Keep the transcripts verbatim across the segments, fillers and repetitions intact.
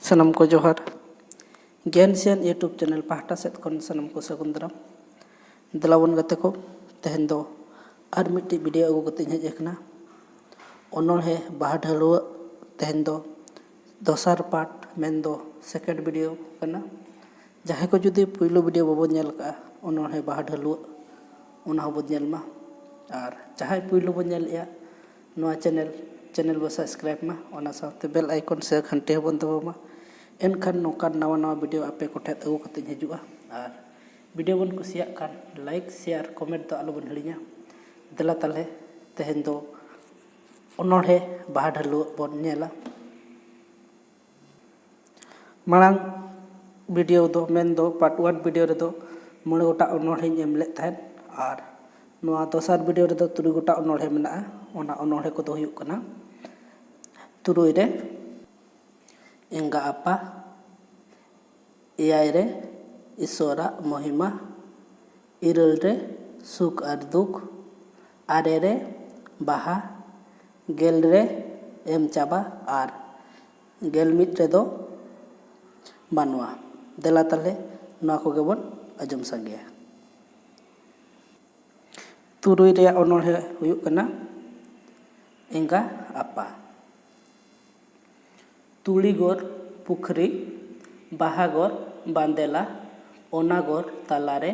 ᱥᱟᱱᱟᱢ ᱠᱚ ᱡᱚᱦᱟᱨ᱾ ᱜᱮᱭᱟᱱ ᱥᱮᱭᱟᱱ YouTube channel ᱯᱟᱦᱴᱟ ᱥᱮᱫ ᱠᱷᱚᱱ ᱥᱟᱱᱟᱢ ᱠᱚ ᱥᱟᱹᱜᱩᱱ ᱫᱟᱨᱟᱢ᱾ ᱫᱮᱞᱟ ᱵᱚᱱ ᱜᱟᱛᱮ ᱠᱚ, ᱛᱮᱦᱮᱧ ᱫᱚ ᱟᱨ ᱢᱤᱫᱴᱤᱡ video ᱟᱹᱜᱩ ᱠᱟᱛᱮᱧ ᱦᱮᱡ ᱟᱠᱟᱱᱟ᱾ ᱚᱱᱚᱬᱦᱮ ᱵᱟᱦᱟ ᱰᱷᱟᱹᱞᱩᱣᱟᱹᱜ ᱛᱮᱦᱮᱧ ᱫᱚ ᱫᱚᱥᱟᱨ part, ᱢᱮᱱᱫᱚ second video ᱠᱟᱱᱟ᱾ ᱡᱟᱦᱟᱸᱭ ᱠᱚ ᱡᱩᱫᱤ ᱯᱩᱭᱞᱩ video ᱵᱟᱵᱚᱱ ᱧᱮᱞ ᱟᱠᱟᱫᱼᱟ, ᱚᱱᱚᱬᱦᱮ ᱵᱟᱦᱟ ᱰᱷᱟᱹᱞᱩᱣᱟᱹᱜ, ᱚᱱᱟ ᱦᱚᱸᱵᱚᱱ ᱧᱮᱞ ᱢᱟ᱾ ᱟᱨ ᱡᱟᱦᱟᱸᱭ ᱯᱩᱭᱞᱩ ᱵᱚᱱ ᱧᱮᱞᱮᱫᱼᱟ ᱱᱚᱣᱟ channel, channel ᱵᱚ subscribe ᱢᱟ, ᱚᱱᱟ ᱥᱟᱶᱛᱮ bell icon ᱥᱮ ᱜᱷᱟᱱᱴᱤ ᱦᱚᱸᱵᱚᱱ ᱫᱟᱵᱟᱣ ᱢᱟ᱾ ᱮᱱᱠᱷᱟᱱ ᱱᱚᱝᱠᱟᱱ ᱱᱟᱣᱟ ᱱᱟᱣᱟ video ᱟᱯᱮ ᱠᱚᱴᱷᱮᱱ ᱟᱹᱜᱩ ᱠᱟᱛᱮᱧ ᱦᱤᱡᱩᱜᱼᱟ᱾ ᱟᱨ video ᱵᱚᱱ ᱠᱩᱥᱤᱭᱟᱜ ᱠᱷᱟᱱ like, share, comment ᱫᱚ ᱟᱞᱚᱵᱚᱱ ᱦᱤᱲᱤᱧᱟ᱾ ᱫᱮᱞᱟ ᱛᱟᱦᱞᱮ ᱛᱮᱦᱮᱧ ᱫᱚ ᱚᱱᱚᱬᱦᱮ ᱵᱟᱦᱟ ᱰᱷᱟᱹᱞᱩᱣᱟᱹᱜ ᱵᱚᱱ ᱧᱮᱞᱟ᱾ ᱢᱟᱲᱟᱝ video ᱫᱚ, ᱢᱮᱱᱫᱚ part one video ᱨᱮᱫᱚ ᱢᱚᱬᱮ ᱜᱚᱴᱟᱝ ᱚᱱᱚᱬᱦᱮᱧ ᱮᱢ ᱞᱮᱫ ᱛᱟᱦᱮᱸᱫ, ᱟᱨ ᱱᱚᱣᱟ ᱫᱚᱥᱟᱨ video ᱨᱮᱫᱚ ᱛᱩᱨᱩᱭ ᱜᱚᱴᱟᱝ ᱚᱱᱚᱬᱦᱮ ᱢᱮᱱᱟᱜᱼᱟ᱾ ᱚᱱᱟ ᱚᱱᱚᱬᱦᱮ ᱠᱚᱫᱚ ᱦᱩᱭᱩᱜ ᱠᱟᱱᱟ, ᱛᱩᱨᱩᱭ ᱨᱮ ᱮᱸᱜᱟ ᱟᱯᱟ, ᱮᱭᱟᱭ ᱨᱮ ᱤᱥᱚᱨᱟᱜ ᱢᱚᱦᱤᱢᱟ, ᱤᱨᱟᱹᱞ ᱨᱮ ᱥᱩᱠ ᱟᱨ ᱫᱩᱠ, ᱟᱨᱮ ᱨᱮ ᱵᱟᱦᱟ, ᱜᱮᱞ ᱨᱮ ᱮᱢ ᱪᱟᱵᱟ, ᱟᱨ ᱜᱮᱞ ᱢᱤᱫ ᱨᱮᱫᱚ ᱢᱟᱱᱣᱟ᱾ ᱫᱮᱞᱟ ᱛᱟᱦᱞᱮ ᱱᱚᱣᱟ ᱠᱚᱜᱮ ᱵᱚᱱ ᱟᱸᱡᱚᱢ ᱥᱟᱸᱜᱮᱭᱟ᱾ ᱛᱩᱨᱩᱭ ᱨᱮᱭᱟᱜ ᱚᱱᱚᱬᱦᱮ ᱦᱩᱭᱩᱜ ᱠᱟᱱᱟ ᱮᱸᱜᱟ ᱟᱯᱟ᱾ ᱛᱩᱲᱤ ᱜᱚᱨ ᱯᱩᱠᱷᱨᱤ, ᱵᱟᱦᱟ ᱜᱚᱨ ᱵᱟᱸᱫᱮᱞᱟ, ᱚᱱᱟ ᱜᱚᱨ ᱛᱟᱞᱟᱨᱮ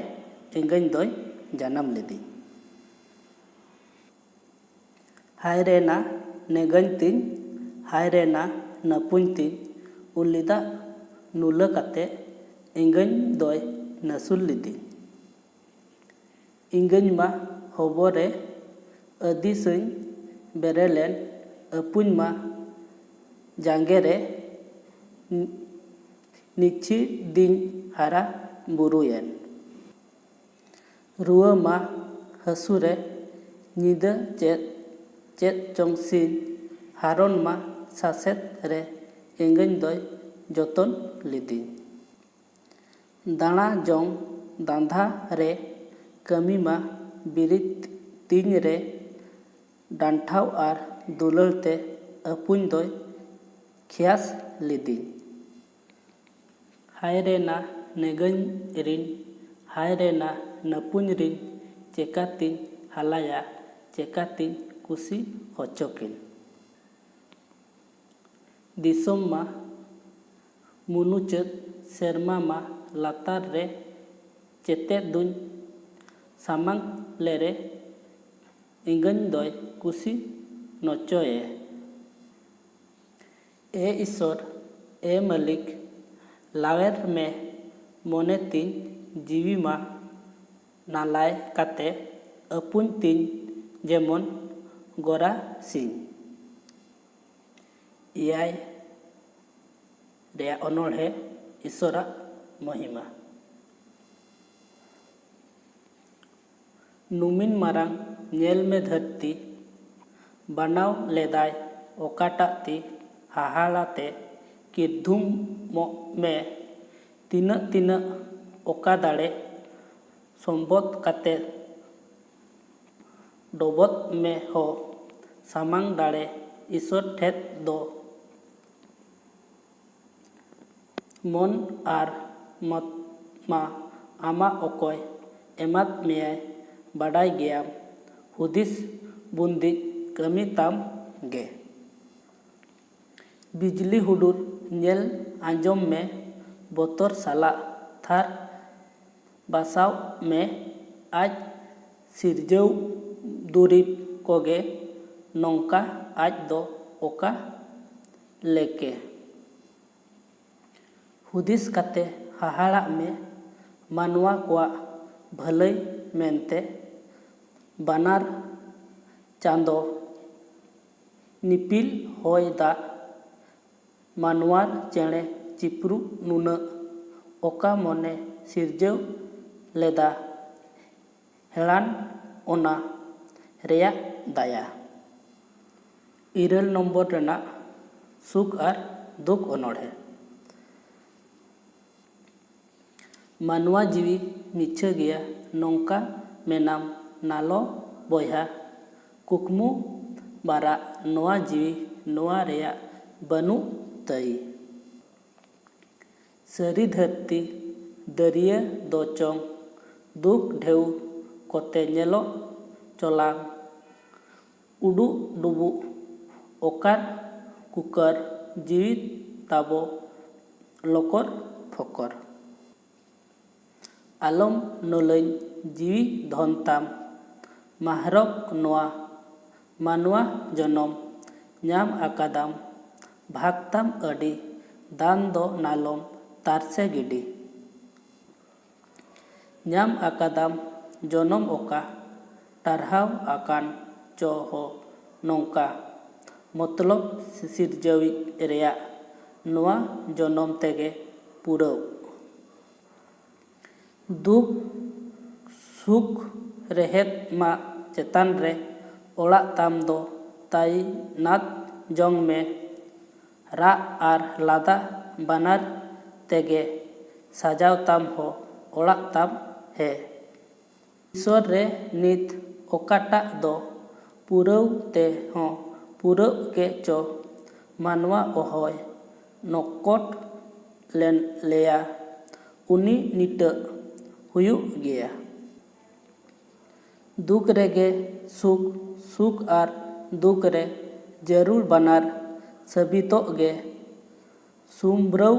ᱮᱸᱜᱟᱹᱧ ᱫᱚᱭ ᱡᱟᱱᱟᱢ ᱞᱤᱫᱤᱧ᱾ ᱦᱟᱭ ᱨᱮ ᱱᱟ ᱱᱮᱜᱟᱹᱧ ᱛᱤᱧ, ᱦᱟᱭ ᱨᱮ ᱱᱟ ᱱᱟᱹᱯᱩᱧ ᱛᱤᱧ, ᱩᱞᱤ ᱫᱟᱜ ᱱᱩᱞᱟᱹ ᱠᱟᱛᱮ ᱮᱸᱜᱟᱹᱧ ᱫᱚᱭ ᱱᱟᱹᱥᱩᱞ ᱞᱤᱫᱤᱧ᱾ ᱤᱸᱜᱟᱹᱧ ᱢᱟ ᱦᱚᱵᱚᱨ ᱨᱮ ᱟᱹᱫᱤᱥᱟᱹᱧ ᱵᱮᱨᱮᱞᱮᱱ, ᱟᱹᱯᱩᱧ ᱢᱟ ᱡᱟᱸᱜᱮ ᱨᱮ ᱱᱤᱪᱷᱤ ᱫᱤᱧ ᱦᱟᱨᱟ ᱵᱩᱨᱩᱭᱮᱱ᱾ ᱨᱩᱣᱟᱹ ᱢᱟ ᱦᱟᱹᱥᱩ ᱨᱮ ᱧᱤᱫᱟᱹ ᱪᱮᱫ, ᱪᱮᱫ ᱪᱚᱝ ᱥᱤᱧ ᱦᱟᱨᱚᱱ ᱢᱟ ᱥᱟᱥᱮᱛ ᱨᱮ ᱮᱸᱜᱟᱹᱧ ᱫᱚᱭ ᱡᱚᱛᱚᱱ ᱞᱤᱫᱤᱧ᱾ ᱫᱟᱬᱟ ᱡᱚᱝ ᱫᱟᱸᱫᱷᱟ ᱨᱮ ᱠᱟᱹᱢᱤ ᱢᱟ ᱵᱤᱨᱤᱫ ᱛᱤᱧ ᱨᱮ ᱰᱟᱱᱴᱷᱟᱣ ᱟᱨ ᱫᱩᱞᱟᱹᱲ ᱛᱮ ᱟᱹᱯᱩᱧ ᱫᱚᱭ ᱠᱷᱮᱭᱟᱥ ᱞᱤᱫᱤᱧ᱾ ᱦᱟᱭ ᱨᱮ ᱱᱟ ᱱᱮᱜᱟᱹᱧ ᱨᱤᱱ, ᱦᱟᱭ ᱨᱮ ᱱᱟ ᱱᱟᱹᱯᱩᱧ ᱨᱤᱱ, ᱪᱮᱠᱟᱛᱤᱧ ᱦᱟᱞᱟᱭᱟ, ᱪᱮᱠᱟᱛᱤᱧ ᱠᱩᱥᱤ ᱦᱚᱪᱚ ᱠᱤᱱ᱾ ᱫᱤᱥᱚᱢ ᱢᱟ ᱢᱩᱱᱩᱪᱟᱹᱫ, ᱥᱮᱨᱢᱟ ᱢᱟ ᱞᱟᱛᱟᱨ ᱨᱮ, ᱪᱮᱛᱮᱫ ᱫᱩᱧ ᱥᱟᱢᱟᱝ ᱞᱮᱨᱮ, ᱤᱝᱜᱟᱹᱧ ᱫᱚᱭ ᱠᱩᱥᱤ ᱱᱚᱪᱚᱭᱮ᱾ ᱮ ᱤᱥᱚᱨ, ᱮ ᱢᱟᱹᱞᱤᱠ, ᱞᱟᱣᱮᱨ ᱢᱮ ᱢᱚᱱᱮ ᱛᱤᱧ, ᱡᱤᱣᱤ ᱢᱟ ᱱᱟᱞᱟᱭ ᱠᱟᱛᱮ, ᱟᱹᱯᱩᱧ ᱛᱤᱧ ᱡᱮᱢᱚᱱ ᱜᱚᱨᱟ ᱥᱤᱧ᱾ ᱮᱭᱟᱭ ᱨᱮᱭᱟᱜ ᱚᱱᱚᱬᱦᱮ, ᱤᱥᱚᱨᱟᱜ ᱢᱚᱦᱤᱢᱟ᱾ ᱱᱩᱢᱤᱱ ᱢᱟᱨᱟᱝ ᱧᱮᱞ ᱢᱮ ᱫᱷᱟᱹᱨᱛᱤ, ᱵᱟᱱᱟᱣ ᱞᱮᱫᱟᱭ ᱚᱠᱟᱴᱟᱜ ᱛᱤ, ᱦᱟᱦᱟᱲᱟᱛᱮ ᱠᱤᱨᱫᱷᱩᱢᱚᱜ ᱢᱮ, ᱛᱤᱱᱟᱹᱜ ᱛᱤᱱᱟᱹᱜ ᱚᱠᱟ ᱫᱟᱲᱮ, ᱥᱚᱢᱵᱚᱛ ᱠᱟᱛᱮ ᱰᱚᱵᱚᱛ ᱢᱮ ᱦᱚ, ᱥᱟᱢᱟᱝ ᱫᱟᱲᱮ ᱤᱥᱚᱨ ᱴᱷᱮᱫ ᱫᱚ᱾ ᱢᱚᱱ ᱟᱨ ᱢᱚᱛ ᱢᱟ ᱟᱢᱟᱜ ᱚᱠᱚᱭ ᱮᱢᱟᱫ ᱢᱮᱭᱟᱭ, ᱵᱟᱰᱟᱭ ᱜᱮᱭᱟᱢ, ᱦᱩᱫᱤᱥ ᱵᱩᱱᱫᱤᱡ ᱠᱟᱹᱢᱤ ᱛᱟᱢ ᱜᱮ᱾ ᱵᱤᱡᱽᱞᱤ ᱦᱩᱰᱩᱨ ᱧᱮᱞ ᱟᱸᱡᱚᱢ ᱢᱮ, ᱵᱚᱛᱚᱨ ᱥᱟᱞᱟᱜ ᱛᱷᱟᱨ ᱵᱟᱥᱟᱣ ᱢᱮ, ᱟᱡ ᱥᱤᱨᱡᱟᱹᱣ ᱫᱩᱨᱤᱵ ᱠᱚᱜᱮ ᱱᱚᱝᱠᱟ ᱟᱡ ᱫᱚ ᱚᱠᱟ ᱞᱮᱠᱮ᱾ ᱦᱩᱫᱤᱥ ᱠᱟᱛᱮ ᱦᱟᱦᱟᱲᱟᱜ ᱢᱮ, ᱢᱟᱱᱣᱟ ᱠᱚᱣᱟᱜ ᱵᱷᱟᱹᱞᱟᱹᱭ ᱢᱮᱱᱛᱮ ᱵᱟᱱᱟᱨ ᱪᱟᱸᱫᱚ, ᱱᱤᱯᱤᱞ ᱦᱚᱭ ᱫᱟᱜ, ᱢᱟᱱᱣᱟᱨ ᱪᱮᱬᱮ ᱪᱤᱯᱨᱩ ᱱᱩᱱᱟᱹᱜ ᱚᱠᱟ ᱢᱚᱱᱮ ᱥᱤᱨᱡᱟᱹᱣ ᱞᱮᱫᱟ ᱦᱮᱲᱟᱱ ᱚᱱᱟ ᱨᱮᱭᱟᱜ ᱫᱟᱭᱟ᱾ ᱤᱨᱟᱹᱞ ᱱᱚᱢᱵᱚᱨ ᱨᱮᱱᱟᱜ ᱥᱩᱠ ᱟᱨ ᱫᱩᱠ ᱚᱱᱚᱬᱦᱮ᱾ ᱢᱟᱱᱣᱟ ᱡᱤᱣᱤ ᱢᱤᱪᱷᱟᱹ ᱜᱮᱭᱟ ᱱᱚᱝᱠᱟ ᱢᱮᱱᱟᱢ ᱱᱟᱞᱚ ᱵᱚᱭᱦᱟ, ᱠᱩᱠᱢᱩ ᱵᱟᱨᱟᱜ ᱱᱚᱣᱟ ᱡᱤᱣᱤ ᱱᱚᱣᱟ ᱨᱮᱭᱟᱜ ᱵᱟᱹᱱᱩᱜ ᱛᱟᱹᱭ᱾ ᱥᱟᱹᱨᱤ ᱫᱷᱟᱹᱨᱛᱤ ᱫᱟᱹᱨᱭᱟᱹ ᱫᱚ ᱪᱚᱝ, ᱫᱩᱠ ᱰᱷᱮᱣ ᱠᱚᱛᱮ ᱧᱮᱞᱚᱜ ᱪᱚᱞᱟᱝ᱾ ᱩᱰᱩᱜ ᱰᱩᱵᱩᱜ ᱚᱠᱟᱨ ᱠᱩᱠᱟᱨ, ᱡᱤᱣᱤ ᱛᱟᱵᱚ ᱞᱚᱠᱚᱨ ᱯᱷᱚᱠᱚᱨ᱾ ᱟᱞᱚᱢ ᱱᱚᱞᱟᱹᱧ ᱡᱤᱣᱤ ᱫᱷᱚᱱ ᱛᱟᱢ, ᱢᱟᱦᱨᱚᱠ ᱱᱚᱣᱟ ᱢᱟᱱᱣᱟ ᱡᱚᱱᱚᱢ ᱧᱟᱢ ᱟᱠᱟᱫᱟᱢ, ᱵᱷᱟᱜᱽ ᱛᱟᱢ ᱟᱹᱰᱤ ᱫᱟᱱ ᱫᱚ ᱱᱟᱞᱚᱢ ᱛᱟᱨᱥᱮ ᱜᱤᱰᱤ᱾ ᱧᱟᱢ ᱟᱠᱟᱫᱟᱢ ᱡᱚᱱᱚᱢ ᱚᱠᱟ, ᱴᱟᱨᱦᱟᱣ ᱟᱠᱟᱱ ᱪᱚ ᱦᱚ ᱱᱚᱝᱠᱟ, ᱢᱚᱛᱞᱚᱵ ᱥᱤᱨᱡᱟᱹᱣᱤᱡ ᱨᱮᱭᱟᱜ ᱱᱚᱣᱟ ᱡᱚᱱᱚᱢ ᱛᱮᱜᱮ ᱯᱩᱨᱟᱹᱣ᱾ ᱫᱩᱠ ᱥᱩᱠ ᱨᱮᱦᱮᱫ ᱢᱟᱜ ᱪᱮᱛᱟᱱ ᱨᱮ ᱚᱲᱟᱜ ᱛᱟᱢ ᱫᱚ ᱛᱟᱭᱱᱟᱛ ᱡᱚᱝ ᱢᱮ᱾ ᱨᱟᱜ ᱟᱨ ᱞᱟᱸᱫᱟ ᱵᱟᱱᱟᱨ ᱛᱮᱜᱮ ᱥᱟᱡᱟᱣ ᱛᱟᱢ ᱦᱚᱸ ᱚᱲᱟᱜ ᱛᱟᱢ ᱦᱮ᱾ ᱤᱥᱚᱨ ᱨᱮ ᱱᱤᱛ ᱚᱠᱟᱴᱟᱜ ᱫᱚ ᱯᱩᱨᱟᱹᱣ ᱛᱮ ᱦᱚᱸ ᱯᱩᱨᱟᱹᱜ ᱜᱮ ᱪᱚ, ᱢᱟᱱᱣᱟ ᱚᱦᱚᱭ ᱱᱚᱠᱚᱴ ᱞᱮᱱ ᱞᱮᱭᱟ, ᱩᱱᱤ ᱱᱤᱴᱟᱹᱜ ᱦᱩᱭᱩᱜ ᱜᱮᱭᱟ᱾ ᱫᱩᱠ ᱨᱮᱜᱮ ᱥᱩᱠ, ᱥᱩᱠ ᱟᱨ ᱫᱩᱠ ᱨᱮ ᱡᱟᱹᱨᱩᱲ ᱵᱟᱱᱟᱨ ᱥᱟᱹᱵᱤᱛᱚᱜ ᱜᱮ᱾ ᱥᱩᱢᱵᱽᱨᱟᱹᱣ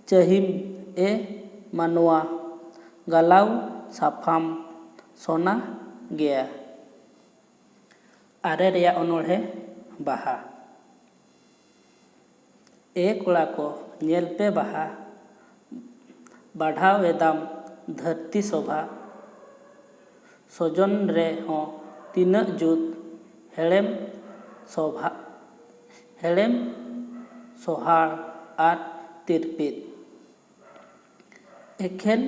ᱪᱟᱹᱦᱤᱢ ᱮ ᱢᱟᱱᱣᱟ, ᱜᱟᱞᱟᱣ ᱥᱟᱯᱷᱟᱢ ᱥᱚᱱᱟ ᱜᱮᱭᱟ᱾ ᱟᱨᱮ ᱨᱮᱭᱟᱜ ᱚᱱᱚᱬᱦᱮ ᱵᱟᱦᱟ᱾ ᱮ ᱠᱚᱲᱟ ᱠᱚ, ᱧᱮᱞ ᱯᱮ ᱵᱟᱦᱟ, ᱵᱟᱲᱦᱟᱣ ᱮᱫᱟᱢ ᱫᱷᱟᱹᱨᱛᱤ ᱥᱚᱵᱷᱟ᱾ ᱥᱚᱡᱚᱱ ᱨᱮᱦᱚᱸ ᱛᱤᱱᱟᱹᱜ ᱡᱩᱛ, ᱦᱮᱲᱮᱢ ᱥᱚᱵᱷᱟ, ᱦᱮᱲᱮᱢ ᱥᱚᱦᱟᱲ ᱟᱨ ᱛᱤᱨᱯᱤᱛ᱾ ᱮᱠᱷᱮᱱ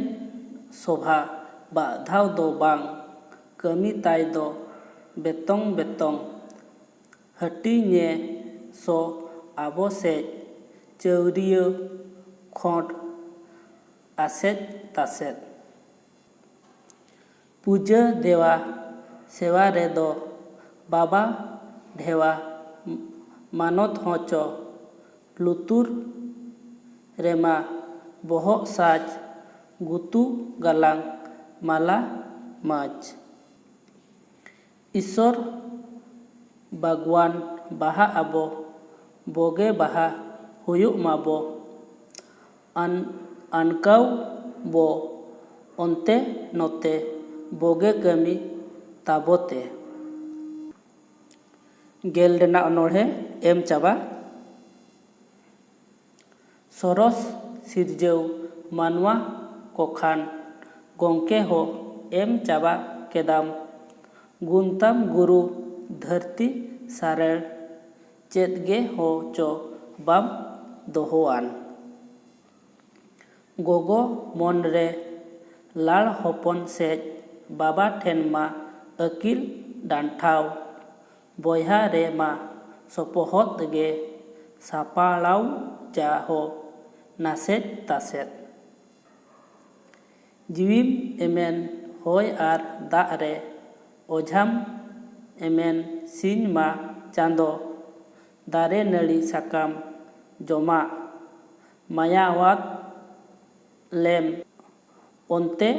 ᱥᱚᱵᱷᱟ ᱵᱟᱫᱷᱟᱣ ᱫᱚ ᱵᱟᱝ, ᱠᱟᱹᱢᱤ ᱛᱟᱭ ᱫᱚ ᱵᱮᱛᱚᱝ ᱵᱮᱛᱚᱝ᱾ ᱦᱟᱹᱴᱤᱧᱮ ᱥᱚ ᱟᱵᱚ ᱥᱮᱡ, ᱪᱟᱹᱣᱨᱤᱭᱟᱹ ᱠᱷᱚᱸᱰ ᱟᱥᱮᱡ ᱛᱟᱥᱮᱡ᱾ ᱯᱩᱡᱟᱹ ᱫᱮᱣᱟ ᱥᱮᱣᱟ ᱨᱮᱫᱚ ᱵᱟᱵᱟ ᱰᱷᱮᱣᱟ ᱢᱟᱱᱚᱛ ᱦᱚᱸᱪᱚ, ᱞᱩᱛᱩᱨ ᱨᱮᱢᱟ ᱵᱚᱦᱚᱜ ᱥᱟᱡᱽ ᱜᱩᱛᱩ ᱜᱟᱞᱟᱝ ᱢᱟᱞᱟ ᱢᱟᱹᱪ᱾ ᱤᱥᱚᱨ ᱵᱟᱜᱽᱣᱟᱱ ᱵᱟᱦᱟ ᱟᱵᱚ ᱵᱚᱜᱮ ᱵᱟᱦᱟ ᱦᱩᱭᱩᱜ ᱢᱟᱵᱚ᱾ ᱟᱱ ᱟᱱᱠᱟᱣ ᱵᱚ ᱚᱱᱛᱮ ᱱᱚᱛᱮ ᱵᱚᱜᱮ ᱠᱟᱹᱢᱤ ᱛᱟᱵᱚᱛᱮ᱾ ᱜᱮᱞ ᱨᱮᱱᱟᱜ ᱚᱱᱚᱬᱦᱮ ᱮᱢ ᱪᱟᱵᱟ᱾ ᱥᱚᱨᱚᱥ ᱥᱤᱨᱡᱟᱹᱣ ᱢᱟᱱᱣᱟ ᱠᱚ ᱠᱷᱟᱱ ᱜᱚᱢᱠᱮ ᱦᱚᱸ ᱮᱢ ᱪᱟᱵᱟ ᱠᱮᱫᱟᱢ᱾ ᱜᱩᱱᱛᱟᱢ ᱜᱩᱨᱩ ᱫᱷᱟᱹᱨᱛᱤ ᱥᱟᱨᱮᱲ ᱪᱮᱫ ᱜᱮ ᱦᱚᱸ ᱪᱚ ᱵᱟᱢ ᱫᱚᱦᱚᱣᱟᱱ᱾ ᱜᱚᱜᱚ ᱢᱚᱱ ᱨᱮ ᱞᱟᱲ ᱦᱚᱯᱚᱱ ᱥᱮᱡ ᱵᱟᱵᱟ ᱴᱷᱮᱱ ᱢᱟ ᱟᱹᱠᱤᱞ ᱰᱟᱱᱴᱷᱟᱣ᱾ ᱵᱚᱭᱦᱟ ᱨᱮ ᱢᱟ ᱥᱚᱯᱚᱦᱚᱫ ᱜᱮ ᱥᱟᱯᱲᱟᱣ ᱡᱟ ᱦᱚ ᱱᱟᱥᱮᱡ ᱛᱟᱥᱮᱫ᱾ ᱡᱤᱣᱤᱢ ᱮᱢᱮᱱ ᱦᱚᱭ ᱟᱨ ᱫᱟᱜ ᱨᱮ, ᱚᱡᱷᱟᱢ ᱮᱢᱮᱱ ᱥᱤᱧ ᱢᱟ ᱪᱟᱸᱫᱚ, ᱫᱟᱨᱮ ᱱᱟᱹᱲᱤ ᱥᱟᱠᱟᱢ ᱡᱚᱢᱟᱜ, ᱢᱟᱭᱟᱣᱟᱛ ᱞᱮᱢ ᱚᱱᱛᱮ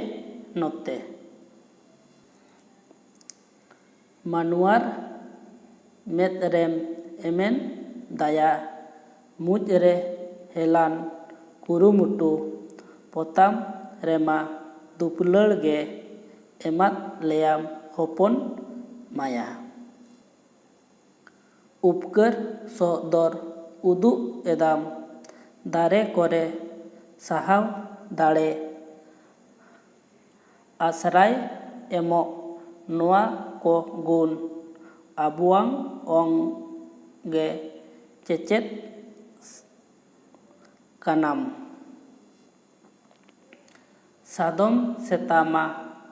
ᱱᱚᱛᱮ᱾ ᱢᱟᱱᱣᱟᱨ ᱢᱮᱫ ᱨᱮᱢ ᱮᱢᱮᱱ ᱫᱟᱭᱟ, ᱢᱩᱡ ᱨᱮ ᱦᱮᱞᱟᱱ ᱠᱩᱨᱩᱢᱩᱴᱩ, ᱯᱚᱛᱟᱢ ᱨᱮᱢᱟ ᱫᱩᱯᱞᱟᱹᱲ ᱜᱮ ᱮᱢᱟᱫ ᱞᱮᱭᱟᱢ ᱦᱚᱯᱚᱱ ᱢᱟᱭᱟ᱾ ᱩᱯᱠᱟᱹᱨ ᱥᱚᱫᱚᱨ ᱩᱫᱩᱜ ᱮᱫᱟᱢ, ᱫᱟᱨᱮ ᱠᱚᱨᱮ ᱥᱟᱦᱟᱣ ᱫᱟᱲᱮ, ᱟᱥᱨᱟᱭ ᱮᱢᱚᱜ ᱱᱚᱣᱟ ᱠᱚ ᱜᱩᱱ, ᱟᱵᱚᱣᱟᱝ ᱚᱝ ᱜᱮ ᱪᱮᱪᱮᱫ ᱠᱟᱱᱟᱢ᱾ ᱥᱟᱫᱚᱢ ᱥᱮᱛᱟ ᱢᱟ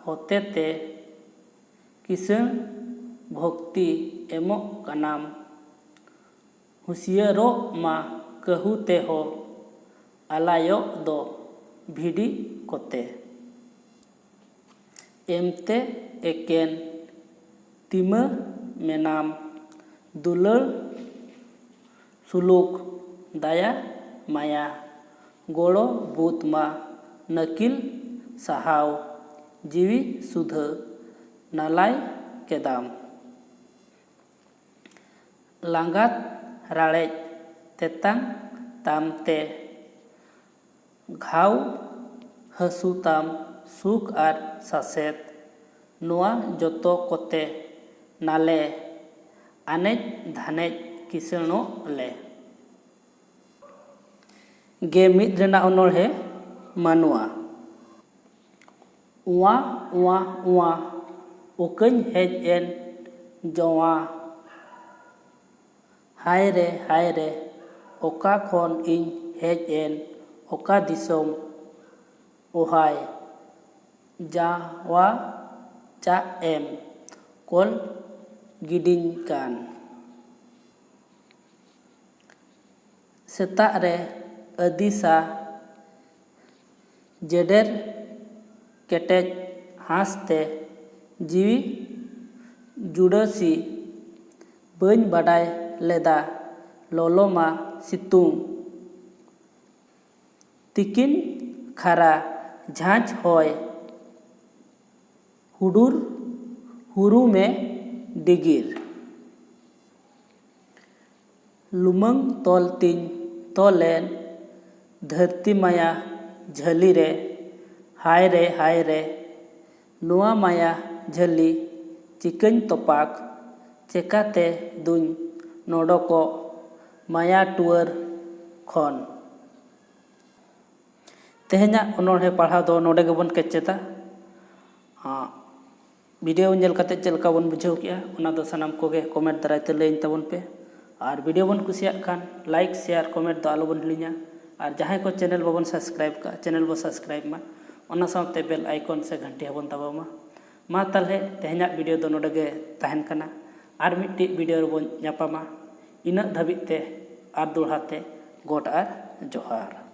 ᱦᱚᱛᱮᱛᱮ ᱠᱤᱥᱟᱹᱬ ᱵᱷᱚᱠᱛᱤ ᱮᱢᱚᱜ ᱠᱟᱱᱟᱢ᱾ ᱦᱩᱥᱤᱭᱟᱹᱨᱚᱜ ᱢᱟ ᱠᱟᱹᱦᱩ ᱛᱮᱦᱚᱸ ᱟᱞᱟᱭᱚᱜ ᱫᱚ ᱵᱷᱤᱰᱤ ᱠᱚᱛᱮ᱾ ᱮᱢᱛᱮ ᱮᱠᱮᱱ ᱛᱤᱢᱟᱹ ᱢᱮᱱᱟᱢ ᱫᱩᱞᱟᱹᱲ ᱥᱩᱞᱩᱠ ᱫᱟᱭᱟ ᱢᱟᱭᱟ᱾ ᱜᱚᱲᱚ ᱵᱩᱛ ᱢᱟ ᱱᱟᱹᱠᱤᱞ ᱥᱟᱦᱟᱣ ᱡᱤᱣᱤ ᱥᱩᱫᱷᱟᱹ ᱱᱟᱞᱟᱭ ᱠᱮᱫᱟᱢ᱾ ᱞᱟᱸᱜᱟᱛ ᱨᱟᱲᱮᱡ ᱛᱮᱛᱟᱝ ᱛᱟᱢ ᱛᱮ ᱜᱷᱟᱣ ᱦᱟᱹᱥᱩ ᱛᱟᱢ ᱥᱩᱠ ᱟᱨ ᱥᱟᱥᱮᱛ, ᱱᱚᱣᱟ ᱡᱚᱛᱚ ᱠᱚᱛᱮ ᱱᱟᱞᱮ ᱟᱱᱮᱡ ᱫᱷᱟᱱᱮᱡ ᱠᱤᱥᱟᱹᱬᱚᱜ ᱞᱮ᱾ ᱜᱮ ᱢᱤᱫ ᱨᱮᱱᱟᱜ ᱚᱱᱚᱬᱦᱮ ᱢᱟᱱᱣᱟ᱾ ᱩᱣᱟ, ᱩᱣᱟ, ᱩᱣᱟ, ᱚᱠᱟᱧ ᱦᱮᱡ ᱮᱱ ᱡᱚᱣᱟ᱾ ᱦᱟᱭ ᱨᱮ, ᱦᱟᱭ ᱨᱮ, ᱚᱠᱟ ᱠᱷᱚᱱ ᱤᱧ ᱦᱮᱡ ᱮᱱ, ᱚᱠᱟ ᱫᱤᱥᱚᱢ ᱚᱦᱟᱭ᱾ ᱡᱟᱣᱟ ᱪᱟᱜ ᱮᱢ ᱠᱚᱞ ᱜᱤᱰᱤᱧ ᱠᱟᱱ᱾ ᱥᱮᱛᱟᱜ ᱨᱮ ᱟᱹᱫᱤᱥᱟ ᱡᱮᱰᱮᱨ ᱠᱮᱴᱮᱡ ᱦᱟᱸᱥ ᱛᱮ ᱡᱤᱣᱤ ᱡᱩᱰᱟᱹᱥᱤ᱾ ᱵᱟᱹᱧ ᱵᱟᱰᱟᱭ ᱞᱮᱫᱟ ᱞᱚᱞᱚᱢᱟ ᱥᱤᱛᱩᱝ᱾ ᱛᱤᱠᱤᱱ ᱠᱷᱟᱨᱟ ᱡᱷᱟᱸᱡᱽ ᱦᱚᱭ, ᱦᱩᱰᱩᱨ ᱦᱩᱨᱩᱢᱮ ᱰᱤᱜᱤᱨ᱾ ᱞᱩᱢᱟᱹᱝ ᱛᱚᱞ ᱛᱤᱧ ᱛᱚᱞᱮᱱ ᱫᱷᱟᱹᱨᱛᱤ ᱢᱟᱭᱟ ᱡᱷᱟᱹᱞᱤ ᱨᱮ, ᱦᱟᱭ ᱨᱮ, ᱦᱟᱭ ᱨᱮ, ᱱᱚᱣᱟ ᱢᱟᱭᱟ ᱡᱷᱟᱹᱞᱤ ᱪᱤᱠᱟᱹᱧ ᱛᱚᱯᱟᱜ, ᱪᱮᱠᱟᱛᱮ ᱫᱩᱧ ᱱᱚᱰᱚᱠᱚᱜ ᱢᱟᱭᱟ ᱴᱩᱣᱟᱹᱨ ᱠᱷᱚᱱ᱾ ᱛᱮᱦᱮᱧᱟᱜ ᱚᱱᱚᱬᱦᱮ ᱯᱟᱲᱦᱟᱣ ᱫᱚ ᱱᱚᱰᱮ ᱜᱮᱵᱚᱱ ᱠᱮᱪᱮᱫᱟ᱾ ᱟᱸ, ᱵᱷᱤᱰᱤᱭᱳ ᱧᱮᱞ ᱠᱟᱛᱮ ᱪᱮᱫ ᱞᱮᱠᱟ ᱵᱚᱱ ᱵᱩᱡᱷᱟᱹᱣ ᱠᱮᱜᱼᱟ, ᱚᱱᱟ ᱫᱚ ᱥᱟᱱᱟᱢ ᱠᱚᱜᱮ ᱠᱚᱢᱮᱱᱴ ᱫᱟᱨᱟᱭ ᱛᱮ ᱞᱟᱹᱭᱟᱹᱧ ᱛᱟᱵᱚᱱ ᱯᱮ᱾ ᱟᱨ ᱵᱷᱤᱰᱤᱭᱳ ᱵᱚᱱ ᱠᱩᱥᱤᱭᱟᱜ ᱠᱷᱟᱱ ᱞᱟᱭᱤᱠ, ᱥᱮᱭᱟᱨ, ᱠᱚᱢᱮᱱᱴ ᱫᱚ ᱟᱞᱚᱵᱚᱱ ᱦᱤᱲᱤᱧᱟ᱾ ᱟᱨ ᱡᱟᱦᱟᱸᱭ ᱠᱚ ᱪᱮᱱᱮᱞ ᱵᱟᱵᱚᱱ ᱥᱟᱵᱥᱠᱨᱟᱭᱤᱵ ᱠᱟᱜᱼᱟ, ᱪᱮᱱᱮᱞ ᱵᱚ ᱥᱟᱵᱥᱠᱨᱟᱭᱤᱵ ᱢᱟ, ᱚᱱᱟ ᱥᱟᱶᱛᱮ ᱵᱮᱞ ᱟᱭᱠᱚᱱ ᱥᱮ ᱜᱷᱟᱱᱴᱤ ᱦᱚᱸᱵᱚᱱ ᱫᱟᱵᱟᱣ ᱢᱟ᱾ ᱢᱟ ᱛᱟᱦᱞᱮ ᱛᱮᱦᱮᱧᱟᱜ ᱵᱷᱤᱰᱤᱭᱳ ᱫᱚ ᱱᱚᱰᱮ ᱜᱮ ᱛᱟᱦᱮᱱ ᱠᱟᱱᱟ᱾ ᱟᱨ ᱢᱤᱫᱴᱤᱡ ᱵᱷᱤᱰᱤᱭᱳ ᱨᱮᱵᱚᱱ ᱧᱟᱯᱟᱢᱟ᱾ ᱤᱱᱟᱹᱜ ᱫᱷᱟᱹᱵᱤᱡ ᱛᱮ ᱟᱨ ᱫᱚᱦᱲᱟ ᱛᱮ ᱜᱚᱰ ᱟᱨ ᱡᱚᱦᱟᱨ᱾